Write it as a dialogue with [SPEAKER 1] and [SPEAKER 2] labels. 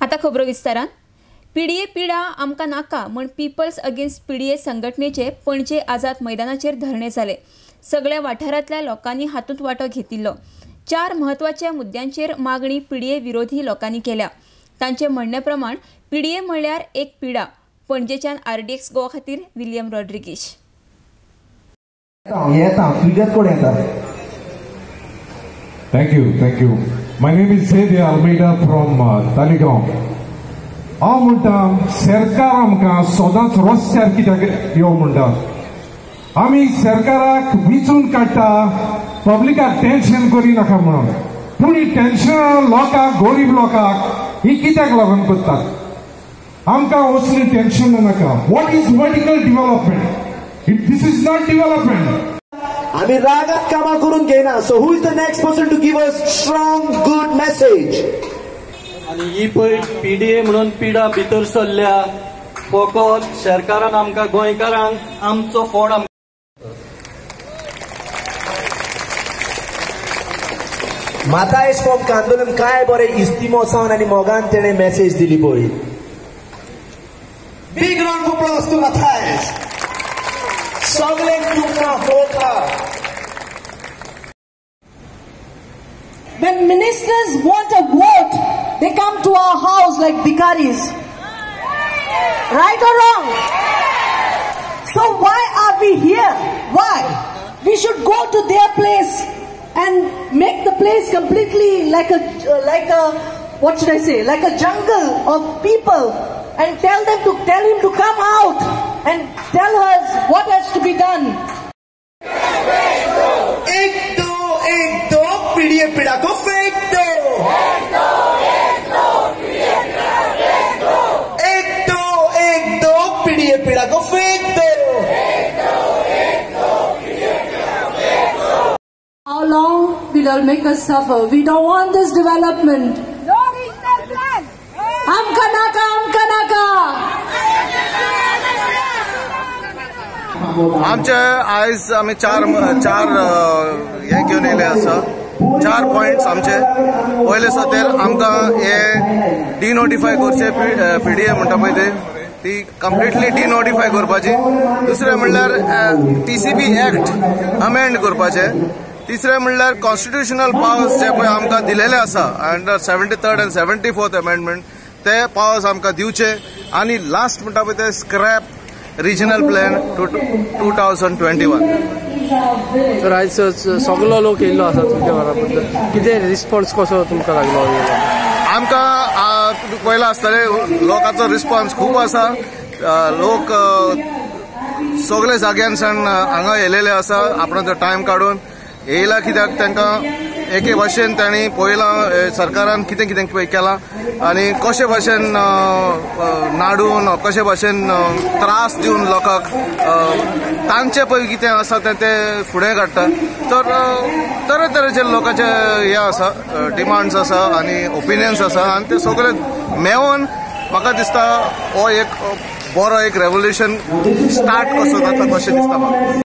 [SPEAKER 1] आता खबरो विस्तारान. पीडीए पिडा आमकां नाका म्हण पीपल्स अगेन्स्ट पीडीए संघटनेचे पणजे आझाद मैदानाचेर धरणे जाले. सगळ्या वाठारांतल्या लोकांनी हातूंत वांटो घेतिल्लो. 4 म्हत्वाच्या मुद्द्यांचेर मागणी पीडीए विरोधी लोकांनी केल्या. तांचे म्हणणे प्रमाण पीडीए म्हणल्यार एक पिडा. पणजेच्यान आरडीएक्स गोवा खातीर William Rodrigues.
[SPEAKER 2] Thank you, thank you. My name is Xavier Almeida from Taligaon. हांव म्हणटा सरकार आमकां सदांच रस्त्यार कित्याक यो म्हणटा. आमी सरकाराक विचून काडटा पब्लिकाक टेन्शन करिनाका म्हणून. पूण ही टेन्शनां लोकांक, गरीब लोकांक ही कित्याक लागून करतात? आमकां असली टेन्शन नाका. What is vertical development? This is not development.
[SPEAKER 3] आमी रागात कामां करून घेयना. So who is the next person to give us strong good message?
[SPEAKER 4] आनी ही पळय पीडीए म्हणून पिडा भितर सरल्या. फकत सरकारान आमकां गोंयकारांक आमचो फोड
[SPEAKER 3] मातायस फ्रॉम कांदोलम काय बरें इस्तिमोसान आनी मोगान तेणें मॅसेज दिली पळय. Big round of applause to Matthias. सगळें तुमकां होता.
[SPEAKER 5] When ministers want a vote, they come to our house like bhikaris. Right or wrong? So why are we here? Why? We should go to their place and make the place completely like a what should I say? Like a jungle of people, and tell them to tell him to come out and tell us what has to be done.
[SPEAKER 3] 1 2 1 2 PDA पीड़ा को फेंक दो.
[SPEAKER 6] 1 2 1 2 PDA पीड़ा फेंक दो.
[SPEAKER 3] 1 2 1 2 PDA पीड़ा को फेंक दो.
[SPEAKER 6] 1 2 1 2 PDA पीड़ा फेंक दो.
[SPEAKER 5] How long will you make us suffer? We don't want this development.
[SPEAKER 6] No regional plan.
[SPEAKER 5] आमका नाका, आमका नाका.
[SPEAKER 7] आमचे आयज आमी चार चार हे घेवन येयले आसा. 4 पॉयंट्स आमचे. पयले सतेर आमकां हे डिनोटिफाय करचे पीडीए म्हणटा पळय ते ती कंप्लिटली डिनोटिफाय करपाची. दुसरें म्हणल्यार टीसीबी एक्ट अमेंड करपाचे. तिसरें म्हणल्यार कॉन्स्टिट्युशनल पावर्स जे पळय आमकां दिलेले आसा अंडर 73rd आनी 74th amendment ते पावर्स आमकां दिवचे. आनी लास्ट म्हणटा पळय ते स्क्रॅप रिजनल प्लॅन 2021.
[SPEAKER 8] तर आयज सगळो लोक येयल्लो आसा तुमच्या घरा, कितें रिस्पॉन्स कसो तुमकां लागलो?
[SPEAKER 7] आमकां पयला आसतले लोकांचो रिस्पॉन्स खूब आसा. लोक सगळे जाग्यानसान हांगा येयलेले आसा आपणाचो टायम काडून येयला. कित्याक तांकां एके भाशेन तांणी पळयलां सरकारान कितें कितें केलां आनी कशे भाशेन नाडून कशे भाशेन त्रास दिवन लोकांक तांचे पळय कितें आसा तें ते फुडें काडटा. तर तरेतरेचे लोकांचे हे आसा, डिमांड्स आसा आनी ओपिनियन्स आसा आनी ते सगळे मेळोवन म्हाका दिसता हो एक बरो एक रेवोल्युशन स्टार्ट कसो जाता कशें दिसता म्हाका.